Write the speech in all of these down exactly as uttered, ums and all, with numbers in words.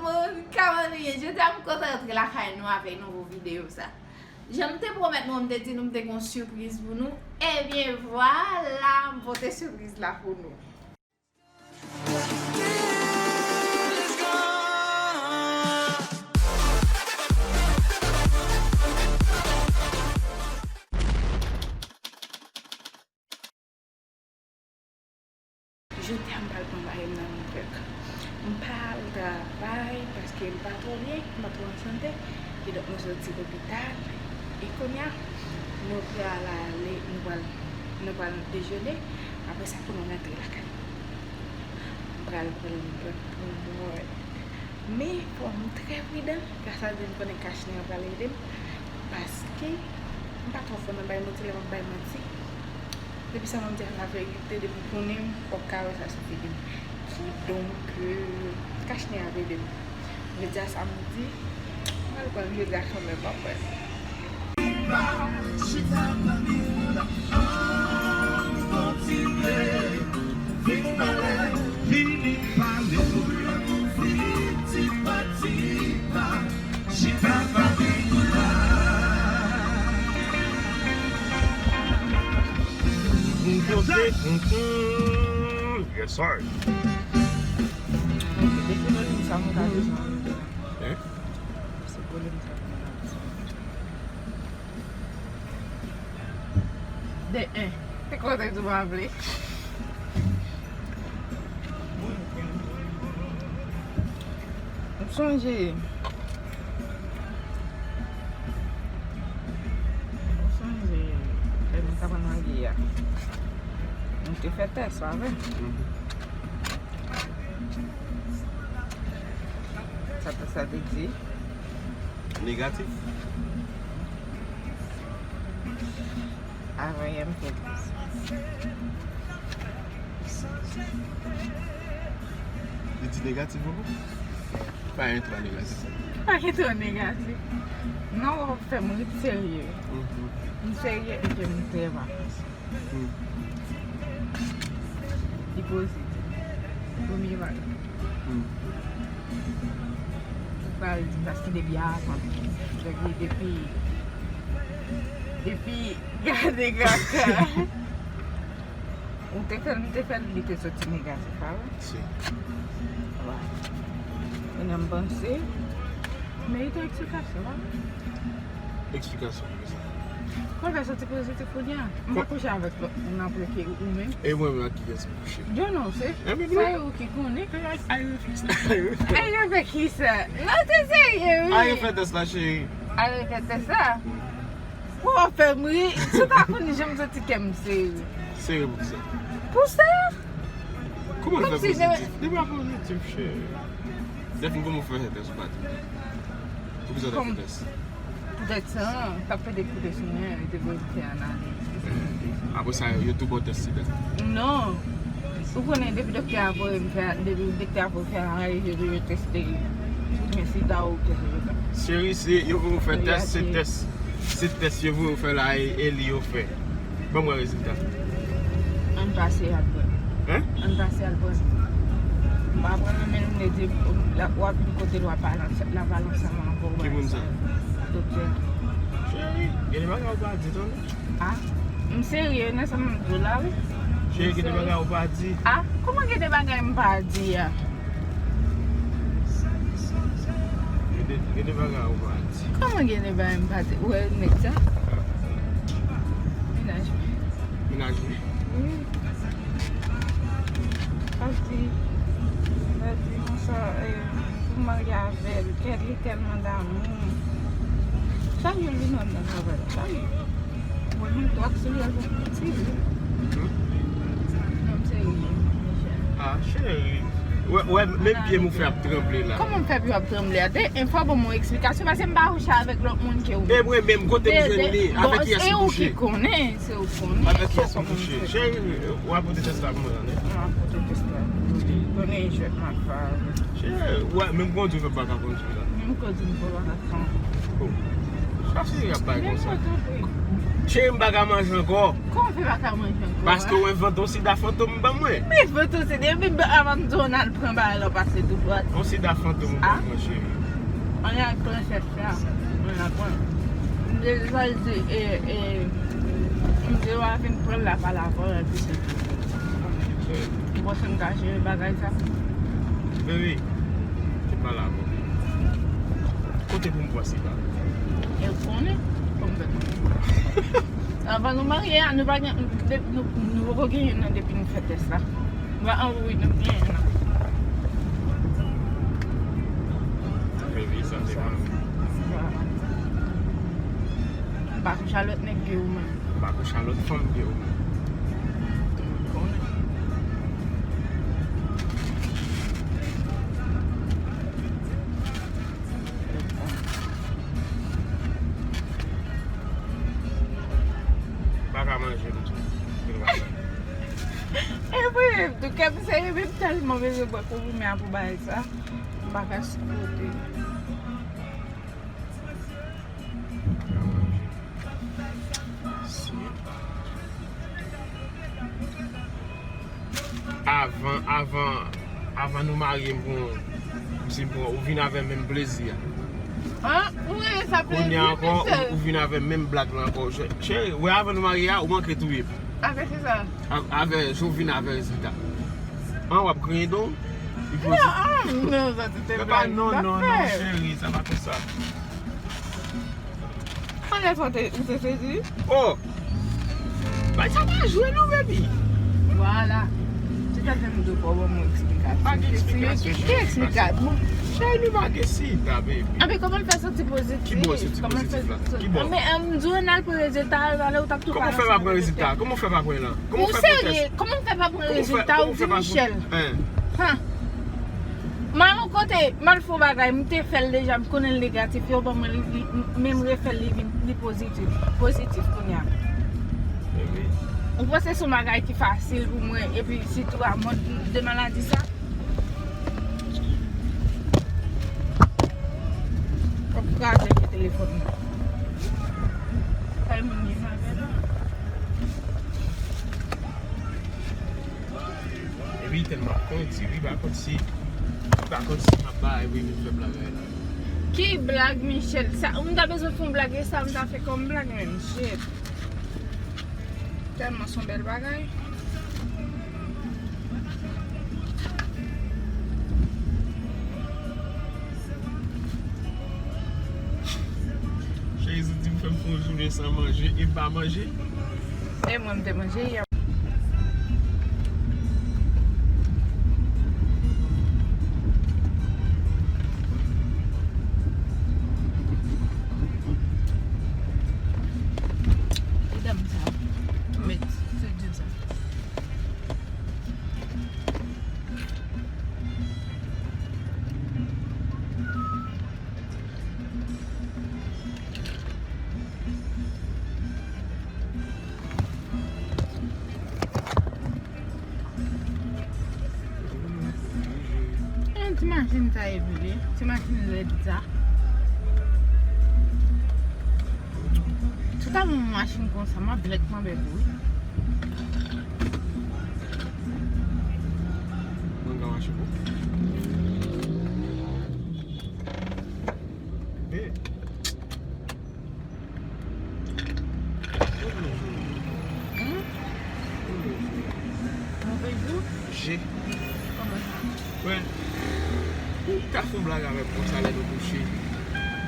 Moun, kòman nou ye? Jodi a m kontan rantre lakay nou avèk nouvo videyo sa. Jan m te pwomèt nou, m te di nou m te gen yon sipriz pou nou. Ebyen, vwala, m pote sipriz la pou nou. Jodi a, m pral pran bagay m nan yon brèk. M pa al travay paske m pa twò byen, m pa twò an sante. Kidonk, mwen soti lopital. E kounye a, nou pral ale, nou pral, nou pral dejene. Apre sa, pou nou rantre lakay. M pral pran yon brèk pou mwen. Men, fò m trè pridan. Gras a Dye, m konnen kach nè a pral ede m. Paske, m pa twò fò nan bay manti, lè m ap bay manti. Depi sa m ap di a laverite, depi w konnen m, w ap ka wè sa sou figi m. Kidonk, euh, kach nè ap ede m. Jodi a samdi, m al pran vye dra kanmenm, m ap wè. Vin pale, vini pale, vin tipa tipa. Chita pa vin la. Yes, sir. Depi nou di sa, mwen ka bezwen. Hein? Se pwoblèm sa. De en. Te kontan tou pa vle. M sonje. M sonje. Lè nou t aprann angle a. Nou te fè tès, pa vre? Mhm. Sa tès la te di? Negatif. Avan yè m fè tès. Li di negatif ankò? Pa gen twò negatif. Pa gen twò negatif. Non, w ap fè m ri serye. Mhm. M serye epi m trè vakans. Hmm. Li pozitif. Premye bagay. Hmm. Ou pral di paske depi avan, depi, depi, depi gade kaka. Ou te fè l, m te fè l, li te soti negatif, pa vre? Si. Wa. Kounye a m panse, merite eksplikasyon, pa vre? Eksplikasyon pou kisa? Kòman fè soti pozitif kounye a? M pa kouche avèk lòt moun apre ke ou menm. E mwen menm ak kiyès m kouche? Dyono, se sa yo ki konnen. Ay, refleks la. Ay, refleks la. Ay, avèk kisa? Non, te serye, wi. Ay, refè tès la, cheri. Ay, refè tès la. Ou ap fè m ri. Si w ta konn jan m santi kè m sere. Sere pou kisa? Pou sa? Kòman l fè pozitif? Li pa pozitif, cheri. Dèfin, kòman w fè fè tès ou pa di m? Poukisa w te fè tès? Poutèt sa, t ap fè de koute sou mwen, yo te voye m fè analiz. Apre sa, yo tou ba w tès sida? Non. Ou konnen, depi doktè a voye m fè, depi doktè a voye fè analiz, yo toujou teste ou gen sida ou gen sida. Cheri, se yo voye w fè tès, se tès, se tès yo voye w fè la, e, e li yo fè. Ban mwen rezilta. Ann pase al pran. Hein? Ann pase al pran. M pa pran nan men l, m te di, w ap vin kote l, w ap pale ansanm, l ap pale ansanm avè w. Ki moun sa? Doktè. Cheri, gen de bagay ou pa di, tande. Ah, m serye nan sa m ap di w la, wi. Cheri, gen de bagay ou pa di. Ah, kòman gen de bagay m pa di a? Gen de, gen de bagay ou pa di. Kòman gen de bagay m pa di? Ou wè nèg sa? Mennaj mwen. Mennaj mwen? Wi. Pati, pati konsa, eh, pou m marye avè l, kè li tèlman damou. Chak jou l vin wè m nan travay la, chak jou. Mwen menm tou ak sou li al pou piti. Non, m serye, Michel. Ah, cheri. Wè, wè, menm pye m ou fè ap tranble la. Kòman m fè pye ap tranble a? De, fò ban m yon eksplikasyon, paske m pa kouche avèk lòt moun ke ou. E mwen menm, kote m jwenn li? Avèk kiyès m kouche? Se ou ki konnen, se ou ki konnen. Avèk kiyès m kouche? Cheri, w ap pote tès la pou mwen, tande? M ap pote tès la pou ou. Konnen jwèt m ap fè avè w. Cheri, wè, menm kondwi m pa ka kondwi la. Menm kondwi m pa ka kondwi. Oh. Pa cheri ap bay konsa. Cheri, m pa ka manje ankò. Kòman w fè pa ka manje ankò? Paske w envante yon sida fantom ban mwen. M envante yon sida, epi avan m di w n al pran bagay la, w pase tou dwat. Yon sida fantom ban mwen, cheri. Ann al pran chèf la. Ann al pran. M te chwazi, e, e, m te va vin pran l la pa la, epi se tou. Ou panse m ka jere bagay sa? Baby, se pa la bon. Kote pou m pran sida? E w konnen, kòm fè konnen. Avan nou marye a, nou pa gen, de, nou, nou poko gen youn nan depi nou fè tès la. Nou pa anvi nou gen youn nan. Baby, sa se pa. Vwala. M pa kouche a lòt nèg ke ou menm. M pa kouche a lòt fanm ke ou menm. Konnen. M pa ka manje m tou. E vre, tou kè m sere, men m tèlman bezwen bwè konprime a pou bagay sa. M pa ka sipote. Avan, avan, avan nou marye, m pran, m si m pran, ou vin avè menm plezi a. An, ou renmen sa plezi, Michel? Kounye a ankò, ou, ou vin avè menm blag la ankò. Cheri, wè avan nou marye a, ou manke touye m. Avè kisa? A-, avè, jan w vin avè rezilta. An, w ap griyen don? Non, an, non, sa se te blag. Non, non, non, cheri, sa pa konsa. Anlè sa, ou te, ou te sezi? Oh! Bay sa pa jwe non, baby. Vwala. Se sa fè m di w fò w ban m yon eksplikasyon. Pa gen eksplikasyon, cheri. Ki eksplikasyon? Cheri, nou pa gen sida, baby. Anben, kòman l fè soti pozitif? Ki bò soti pozitif la? Ki bò? Anben, m di w n al pran rezilta a, talè ou t ap tou pale ansanm avèk yo. Kòman w fè pa pran rezilta? Kòman w fè pa pran la? Ou serye? Kòman m fè pa pran rezilta? Ou di Michel. Hein? M al yon kote, m al fè yon bagay, m te fè l deja, m konnen l negatif, yo ban mwen li, li, men m refè l, li vin, li pozitif, pozitif kounye a. Ou panse se yon bagay ki fasil pou mwen, epi sitou a mòd de maladi sa? W ap kraze vye telefòn nan. Kay moun li sa fè la. Epi tèlman kondi, wi, pa konn si, pa konn si m ap bay, wi, vin fè blag la. Ki blag, Michel? Sa, m ta bezwen fè yon blag, e sa m ta fè kòm blag menm, shit. Tèlman se yon bèl bagay. Cheri di m fè m fè yon jounen san manje e m pa manje. E mwen m te manje yè. Medam sa, met se djin sa. An, ti machin sa e vre, ti machin lèd sa. Si w ta ban mwen machin konsa, m ap vlèk manbè pou wi. Mwen ka mache pou. Be. Hmm? Move jou? Je. Kòman sa? Wè. Ou ka fè yon blag avè m konsa lè nou kouche.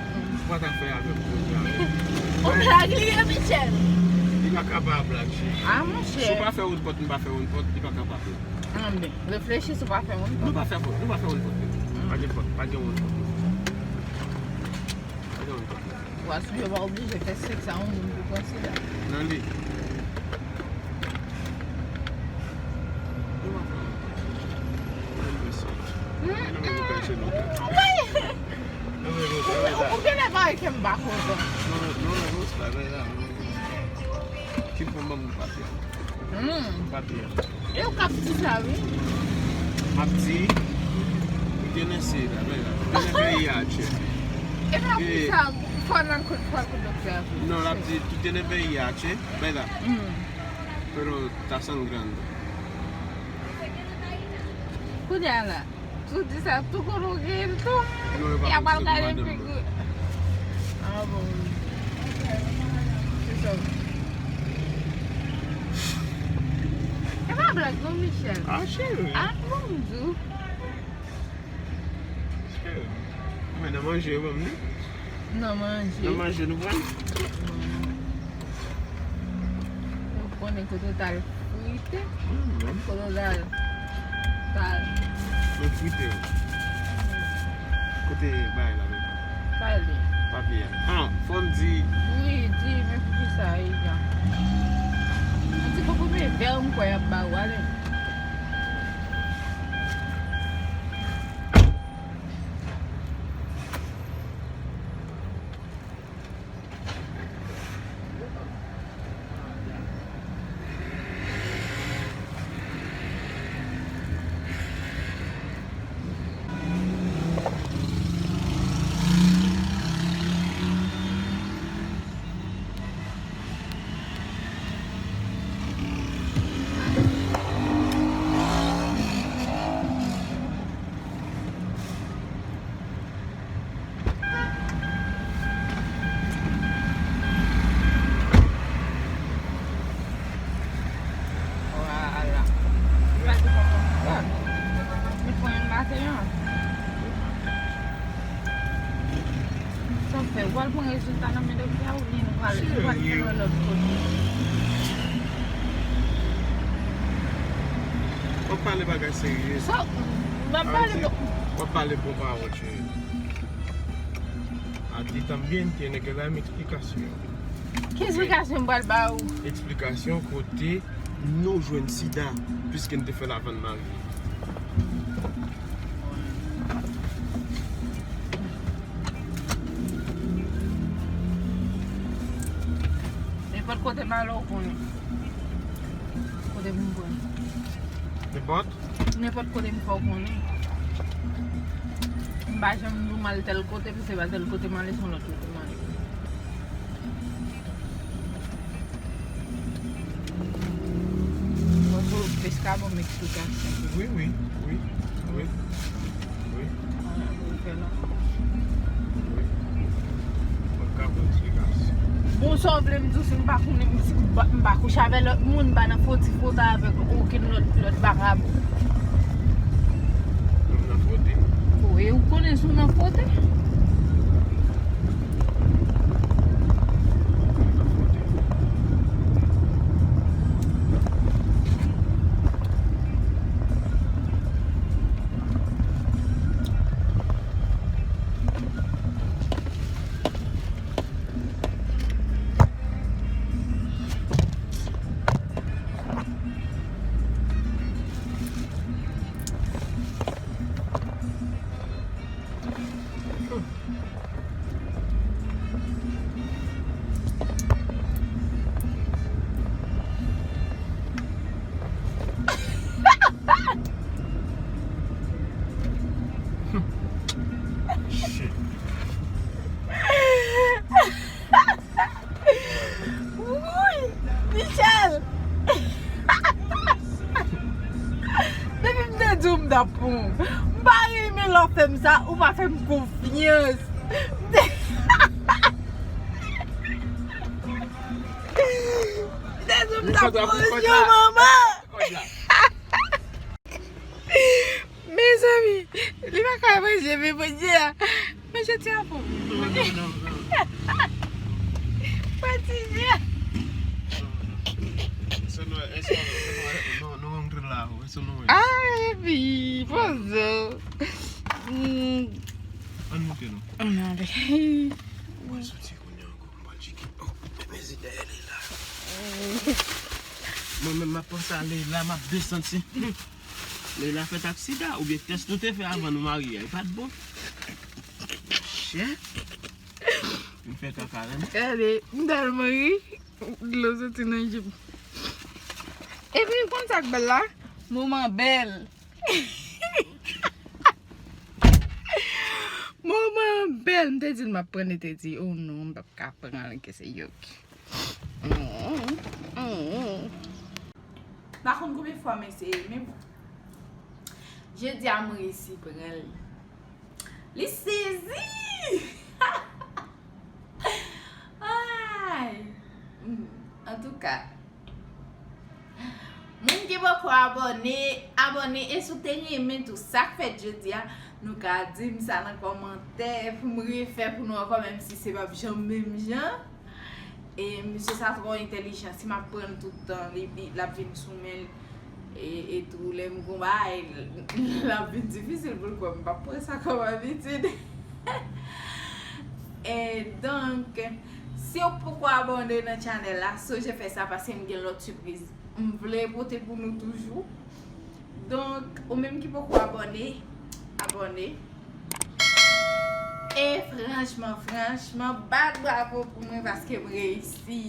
Ou pa ta fè avè m konsa. Yon blag li ye, Michel. Li pa ka pa blag, cheri. Ah, monchè. Si w pa fè yon pòt, m pa fè yon pòt, li pa ka pa fè. Anben, reflechi si w pa fè yon pòt. Nou pa fè pòt, nou pa fè yon pòt. Hmm. Pa gen pòt, pa gen yon pòt. Pa gen yon pòt. Wa sou yo pa oblije fè sèks a yon moun pou pran sida. Nan li. Yo pa fè yon pòt. Nan li, mesye. Nan men nou kay se nou. Nan men nou kay se nou. Ou genlè pare ke m pa kontan. Non, non, non, non, se pa vre la. Ti fon ban m papye. Hmm. Papye. E ou k ap di sa, wi. M ap di, ou te nan se la, men la. Ou te nan peyi a, chè. E pa pou sa, Fò nan kout, fò kout doktè a pou. Non, l ap di, tú tienes V I H, ¿verdad? Mm. Pero está sangrando. Kounye a la, tou di sa, tou kote w gen l tou. Non, yo pa konn se pou madanm nan. Ah bon. Se sa. E pa blag non, Michel. Ah, cheri. Ah, bon, m di w. Cheri. Men nan manje yo ban m li. Nan manje. Nan manje nou pran. Ou konnen kote w t al frite? Mhm. Kote w t al, t al. Mwen frite yo. Kote bagay la menm? Pale. Papye a. Ah, fò m di. Wi, di, men poukisa e jan. Yon ti konprime vè m kwè y ap ba ou, ale. Vwala. Li pran yon maten an. Sa fè, w al pran rezilta nan men doktè a oubyen nou pral, nou pral fè yon lòt kote? W ap pale bagay serye. Sa, m ap pale. W ap pale bon pawòl, cheri. A ti también tiene que darme explicación. Ki esplikasyon m pral ba ou? Eksplikasyon kote nou jwenn sida, piske n te fè l avan n marye. Nenpòt kote m ale, ou konnen. Kote m konnen. Nenpòt? Nenpòt kote m fè w konnen. M pa janm di w m al tèl kote, piske se pa tèl kote m ale, se yon lòt kote m ale. Bon, pou plis ka ban m eksplikasyon. Wi, wi, wi, wi, wi. Wi. Mwen ka ba w eksplikasyon. Bon, sa w vle m di w, si m pa konnen, si m pa, m pa kouche avè lòt moun, m pa nan foti fota avèk okenn lòt, lòt vakabon. Mwen nan foti. Wi, ou konnen si w nan foti. Shit. Wouy! Michel! Depi m te di w m t ap pran w. M pa renmen lè w fè m sa, ou pa fè m konfyans. M te di w m t ap pran w, manman! Mezanmi, li pa ka manje, men Bondye a. Manje ti apò. Non, non, non, non. Pati je. Eso no, eso no, no, no, no, no, no, no, no. Ah, epi, pozo. Mm. Ann moute non. Ann ale. Mwen soti kounye a ankò, mwen pral tcheke. Oh, men, men zide Leila. Mwen menm m ap panse a Leila, m ap desann si. Leila fèt ak sida, oubyen tès nou te fè avan nou marye a, li pa t bon. Chè. M fè kaka la. Gade, m tèlman ri, dlo soti nan je m. Epi, w konn sa k bèl la? Moman bèl. Moman bèl, m te Di l m ap pran, li te di, "Oh non, m p ap ka pran l, ke se yo ki." Mm, mm. M pa konn konbyen fwa m eseye, men bon. Jodi a, m resi pran l. Li sezi! Ay! Mm, antouka, moun ki poko abòne, abòne, e si w te renmen tou sa k fèt jodi a, nou ka di m sa nan kòmantè pou m refè pou nou ankò, menm si se p ap janm menm jan. E misye sa twò entèlijan, si m ap pran l tout tan, li, li, l ap vin sou men l. E, e tou, lè m gon bagay, l ap vin difisil pou l kwè m p ap pran sa kòm abitid. E donk, si w poko abòne nan channel la, sonje fè sa paske m gen lòt sipriz m vle pote pou nou toujou. Donk, ou menm ki poko abòne, abòne. E franchman, franchman, bat bravo pou mwen paske m reyisi.